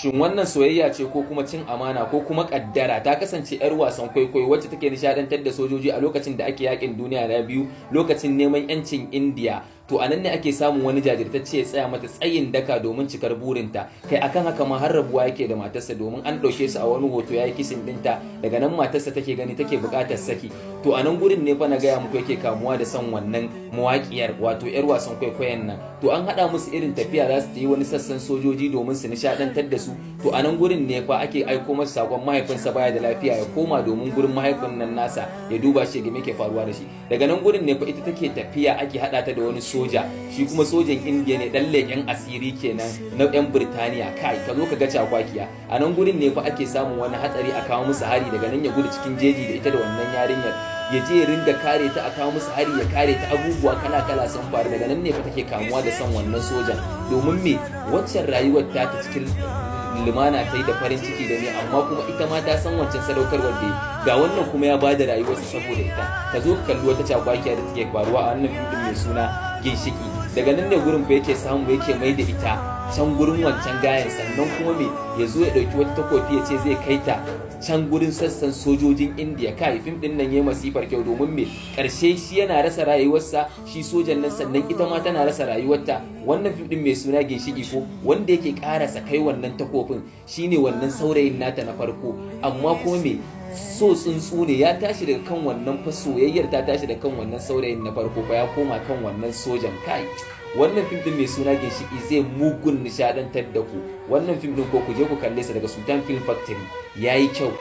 Shin wannan soyayya ce ko kuma cin amana ko kuma kaddara? Ta kasance 'yar wasan kwaikwayo wacce take nishadantar da sojoji a lokacin da ake yakin duniya na biyu, lokacin neman 'yancin Indiya. To, a nan ne ake samun wani jajirtacce ya tsaya mata tsayin daka domin cikar burinta. Kai, akan haka ma har rabuwa yake da matarsa, domin an ɗauke su a wani hoto ya yi kissing ɗinta. Daga nan matarsa take gani take buƙatar saki. To, a nan gurin ne fa na gaya muku yake kamuwa da son wannan mawaƙiyar, wato 'yar wasan kwaikwayon nan. To, an haɗa musu irin tafiya za su yi wani sassan sojoji domin su nishaɗantar da su. To, a nan gurin ne fa ake aiko masa sakon mahaifinsa baya da lafiya, ya koma domin gurin mahaifin nan nasa ya duba shi ga me ke faruwa da shi. Daga nan gurin ne fa ita take tafiya, ake haɗa ta da wani soja. Shi kuma sojan Indiya ne, dan leƙen asiri kenan na yan Birtaniya. Kai, ka zo ka ga cakwakiya. A nan gurin ne fa ake samun wani hatsari, a kawo musu hari. Daga nan ya gudu cikin jeji da ita da wannan yarinyar, ya je ya ringa kare ta, a kawo musu hari ya kare ta. Abubuwa kala kala sun faru. Daga nan ne fa take kamuwa da son wannan sojan, domin me? Waccan rayuwar ta ta cikin lumana ta yi da farin ciki da ne, amma kuma ita ma ta san wancan sadaukarwar da ga wannan kuma ya bada rayuwarsa saboda ita. Ka zo ka kalli wata cakwakiya da take faruwa a wannan fim din mai suna Ginshiki. Daga nan ne gurin fa yake samu yake mai da ita can gurin wancan gayan. Sannan kuma me? Ya zo ya ɗauki wata takofi ya ce zai kai ta can gurin sassan sojojin Indiya. Kai, fim din nan ya masifar kyau, domin me? Karshe shi yana rasa rayuwarsa, shi sojan nan, sannan ita ma tana rasa rayuwarta. Wannan fim din mai suna Ginshiki ko, wanda yake karasa kai wannan takofin shine wannan saurayin nata na farko. Amma kuma me? So tsuntsu ne, ya tashi daga kan wannan fa, soyayyar ta tashi daga kan wannan saurayin na farko fa, ya koma kan wannan sojan. Kai, wannan fim din mai suna Ginshiki zai mugun nishadantar da ku. Wannan fim din ko, ku je ku kalle sa daga Sultan Film Factory, yayi kyau.